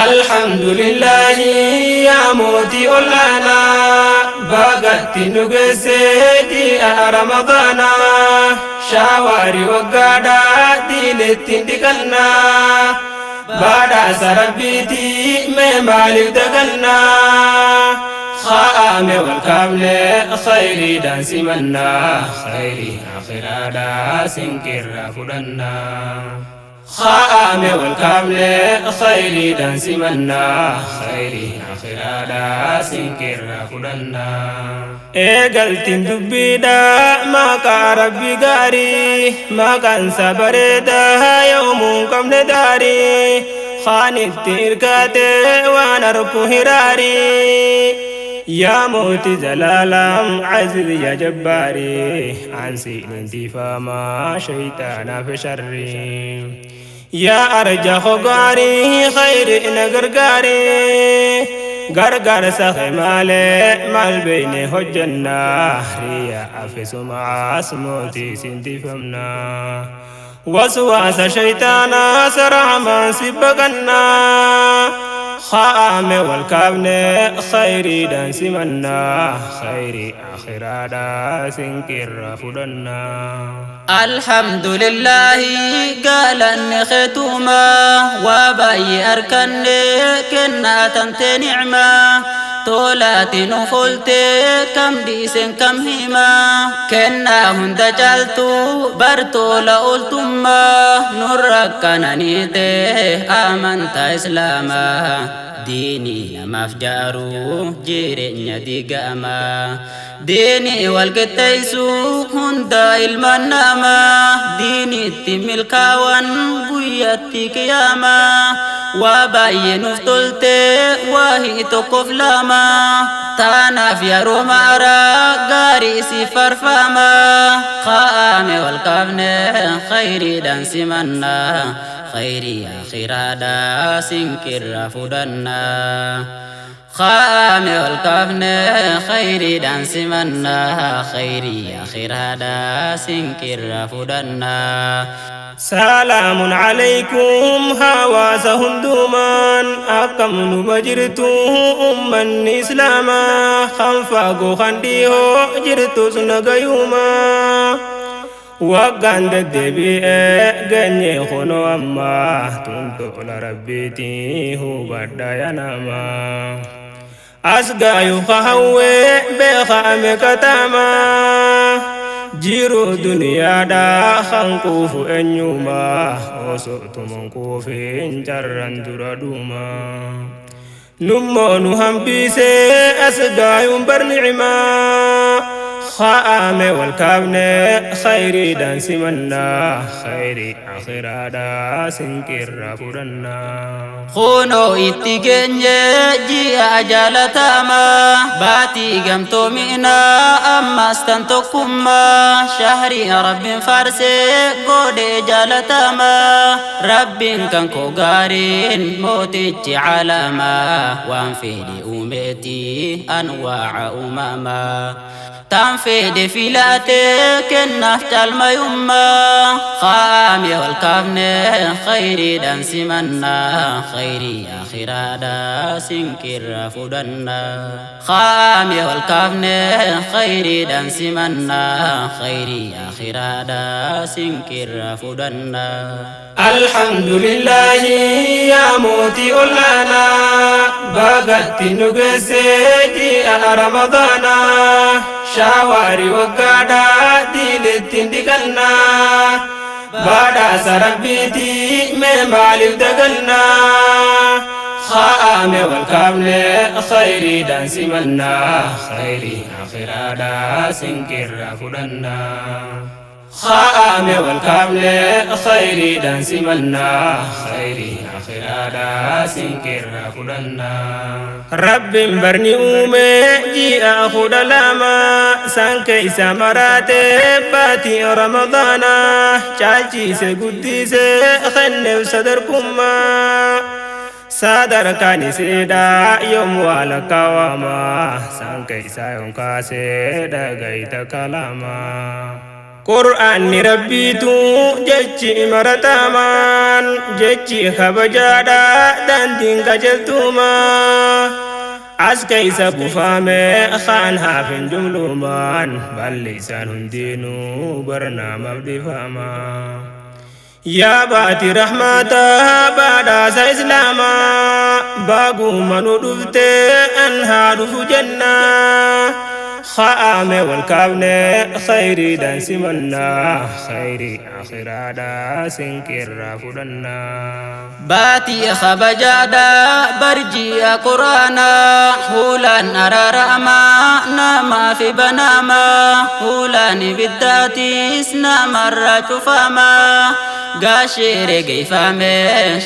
Alhamdulillahi yaa mootii ol'aanaa, bagatti nu geessee ji'a Ramadaanaa. Shaawarii waggaadhaa diinetti dhiqannaa, badhaasa Rabbiitii mee maaliif dagannaa? Kaa'ame wal kaafne khayriidhaan simannaa, khayrii akhiraadhaa sinqirraa fudhannaa. Kaa'ame wal kaafne khayriidhaan simannaa, khayrii akhiraadhaa sinqirraa fudhannaa. Eegaltiin dubbiidhaa maqaa Rabbi gaarii, maqaansa bareedaa yoomuu qabne daarii, kaanitti hirkate waan harku hiraarii. Yaa mootii zalaalam aziz yaa jabbaarii, ansiin intifamaa shaytaanaaf sharrii. Yaa arja gaarii khayri na gargaarii, gargaarsa kee malee maal beeyne hojjannaa, riyaa afisumaas mootii sintifamnaa. Waswaasa shaytaanaa saraamaan si baqannaa. Kaa'ame wal kaafne khayriidhaan simannaa, khayrii akhiraadhaa sinqirraa fudhannaa. Alhamdulillahi galanni keetuma, waa baay'ee arkanne kennaa tante nicmaa. Tolaati nu folte kam dhiisen kam hima, kennaa hunda caaltu bartoola ooltummaa. Nurra kananiite amantaa Islaamaa, diinii namaaf jaaru jireenya diigamaa, diinii walqixxeessu hunda ilmaan namaa, diiniitti milkaawan guyyatti qiyaamaa. Waa baay'ee nuuf tolte waahii tokkoof lama, taanaaf yeroo maaraa gaarii si farfama. Kaa'ame wal kaafne khayriidhaan simannaa, khayrii akhiraadhaa sinqirraa fudhannaa. Kaa'ame wal kaafne khayriidhaan simannaa, khayrii akhiraadhaa sinqirraa fudhannaa. Salaamun alaykum hawaasa hundumaan, akkam numa jirtu ummanni Islaamaa, kan fagoo kan dhihoo jirtus nagayumaa. Waggaan deddeebi'ee geenye kunoo ammaa, tuntola Rabbiitii hubadha yaa namaa. As gaayu hawwee beekame katamaa, jiru duniyaadhaa kan quufu eenyumaa, osoo tuman quufin carran dura dhumaa. Nummoo nu hambisee as gaayuun bar nicimaa. Kaa'ame wal kaafne khayriidhaan simannaa, khayrii akhiraadhaa sinqirraa fudhannaa. Kunoo itti geenye ji'a jaalatamaa, baatii gamtoominaa ammas tan tokkummaa, shahrii Rabbiin faarsee godhee jaalatamaa. Rabbiin kan koo gaariin mootichi calamaa, waan fedhe uumeeti anwaaca uumamaa, tan fedhe filatee kennaaf caalmayummaa. Kaa'ame wal kaafne khayriidhaan simannaa, khayrii akhiraadhaa sinqirraa fudhannaa. Kaa'ame wal kaafne khayriidhaan simannaa, khayrii akhiraadhaa sinqirraa fudhannaa. Alhamdulillahi yaa mootii ol'aanaa, bagatti nu geessee ji'a Ramadaanaa. Shaawarii waggaadhaa diinetti dhiqannaa, badhaasa Rabbiitii mee maaliif dagannaa? Kaa'ame wal kaafne khayriidhaan simannaa, khayrii akhiraadhaa sinqirraa fudhannaa. Kaa'ame wal kaafne khayriidhaan simannaa, khayrii akhiraadhaa sinqirraa fudhannaa. Rabbiin barni uume ji'a 12, san keessa maraate baatii Ramadaanaa, caalchiise guddise kenneef sadarkummaa. Sadarkaan isiidhaa yoom waa lakkaawamaa, san keessa yoom kaasee dhagayta kalamaa. Qur'aanni rabbiitu jechi maratamaan jechi kabajaadha daandiin qajeeltumaa as keeysa buufame kaan haafin jumlumaan balleeysaan hundinuu barnaamaaf dhifamaa. Yaa baati rahmataa badhaasa islaamaa baaguma nu dhufte an haa dhufu jennaa. Kha'ame wal kaafne khayriidhaan simannaa khayrii akhiraadhaa sinqirraa fudhannaa. Baatii kabajaadha barji'a quraanaa hulaan araaramaa namaa fi banaamaa hulaan ibiddaatiis namarraa cufamaa gaasheere geeffame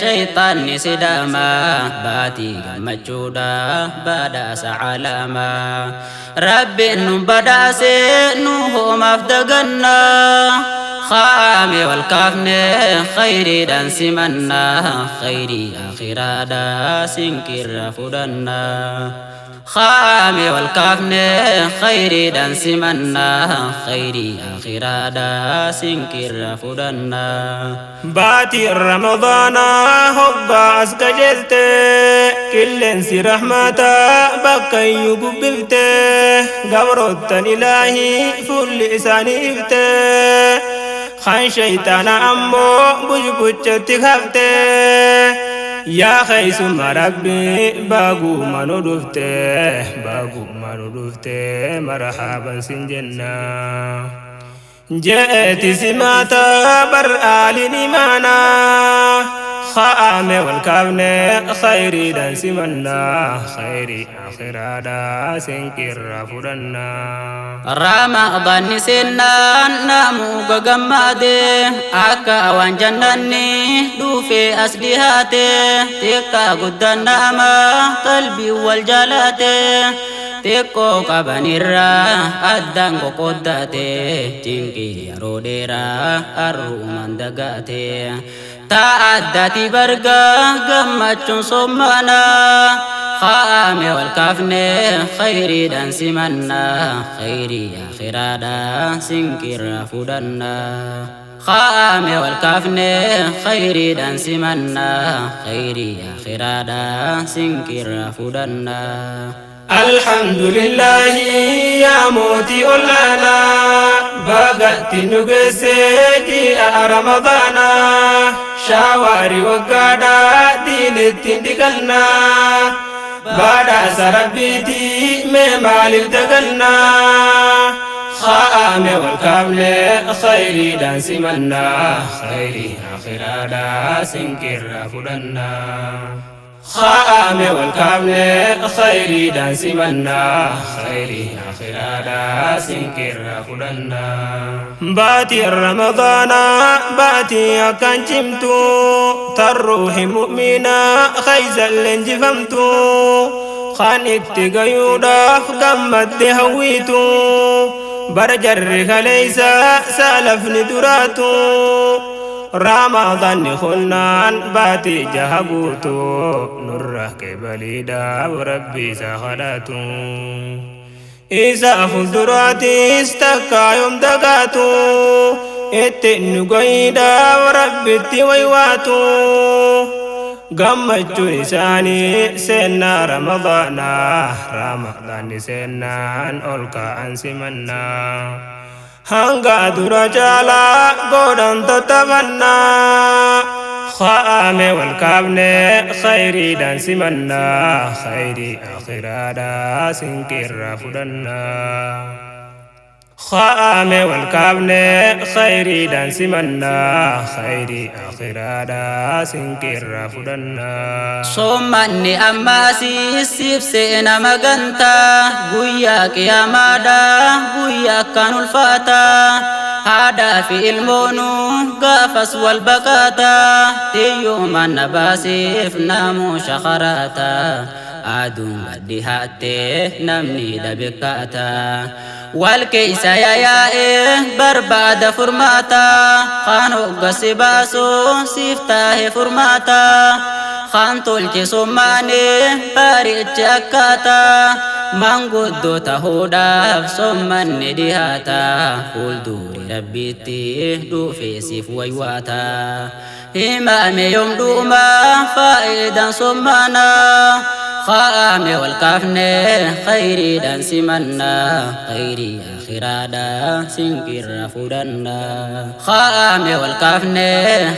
shayxaanni sidaamaa baatii gammachuudha badhaasa calamaa rabbiin nu badhaase nu hoomaaf dagannaa. خامي والكافني خيري دان سمنا خيري آخرا دا سنكر فدنا خامي والكافني خيري دان سمنا خيري آخرا دا سنكر فدنا. Baatii Ramadaanaa hoggaa as qajeelte qilleensi rahmataa bakkayyuu gubbifte gabroottan ilaahii fuulli isaanii ifte kan shayxaana ammoo bushbuchatti hafte yaa keeysuma rabbi baaguma nu dhufte baaguma nu dhufte marhaaban sin jennaa. Je'eeti simaata bar'aaliin imaanaa kha'ame wal kaafne khayriidhaan simannaa khayrii akhiraadhaa sinqirraa fudhannaa. Ramadaanni seennaan namuu gagammaade akka waan jannanni dhufe as dhihaate xiqqaa guddaan nama qalbii wal jaalate xiqqoo qabanirraa addaan qoqqoddate cinqii yeroo dheeraa arruumaan dagaate ta'a addati bargaa gammachuun sommanaa خامي والكافني خيري دان سمنا خيري آخرادا سنكر فدنا خامي والكافني خيري دان سمنا خيري آخرادا سنكر فدنا. Alhamdulillahi yaa mootii olaanaa bagatti nu geesse ji'a Ramadaanaa shaawarii waggaadhaa diinitti dhiqannaa badhaasa rabbiitii mee maaliif dagannaa kha'ame wal kaafne khayriidhaan simannaa khayrii akhiraadhaa sinqirraa fudhannaa. Kha'ame wal kaafne khayriidhaan simannaa khayrii akhiraadhaa sinqirraa fudhannaa. Baatii Ramadaanaa baatii akkaan cimtu tarruuhi mu'minaa khaysan leenjifamtu kan itti gayuudhaaf gammadde hawwitu bara jarri kaleeysa saalafni duraatu. Ramadaanni kunnaan baatii jaha guutu nurra qeebaliidhaaf rabbi isa kadhatu. Isa fuulduraatiis takkaa yoom dagaatu itti nu gahiidhaaf rabbitti waywaatu. Gammachuun isaanii seennaa Ramadaanaa Ramadaanni seennaan ol ka'an simannaa. Hanga dura caalaa godhan tattafannaa kha'ame wal kaafne khayriidhaan simannaa khayrii akhiraadhaa sinqirraa fudhannaa. Kha'ame wal kaafne khayriidhaan simannaa khayrii akhiraadhaa sinqirraa fudhannaa. Soommanni ammaasiis siif seena magantaa guyyaa qiyaamaadhaa guyyaa akkaan ulfaataa haadhaa fi ilmoonuu gaafas wal baqaataa tiyyuumaan na baasiif namuu shakaraataa aduun gad dhihaattee namni dhabe kaataa. Wal keeysa yaa'ee barbaada furmaataa kan hogga si baasu siif taahe furmaataa. Kan tolche sommaane baricha akkaataa manguddoo ta'uudhaaf sommanni dhihaata fuulduri rabbiitti dhufeesiif waywaata. Himame yoom dhuma faayidaan sommanaa kaa'ame wal kaafne khayriidhaan simannaa khayrii akhiraadhaa sinqirra fudhannaa kaa'ame wal kaafne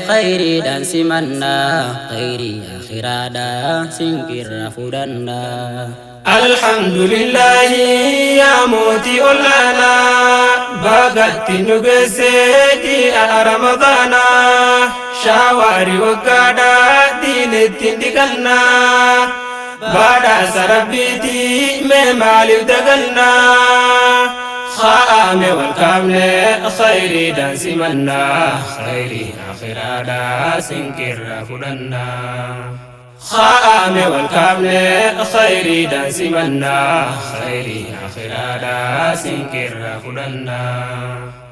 khayriidhaan simannaa khayrii akhiraadhaa sinqirra fudhannaa. Alhamdulillahi yaa mootii olaanaa bagatti nu geessee ji'a Ramadaanaa shaawarii waggaadhaa diinetti dhiqannaa badhaasa rabbiitii mee maaliif dagannaa kaa'ame wal kaafne khayriidhaan simannaa khayrii akhiraadhaa sinqirra fudhannaa. Kaa'ame wal kaafne khayriidhaan simannaa khayrii akhiraadhaa sinqirra fudhannaa.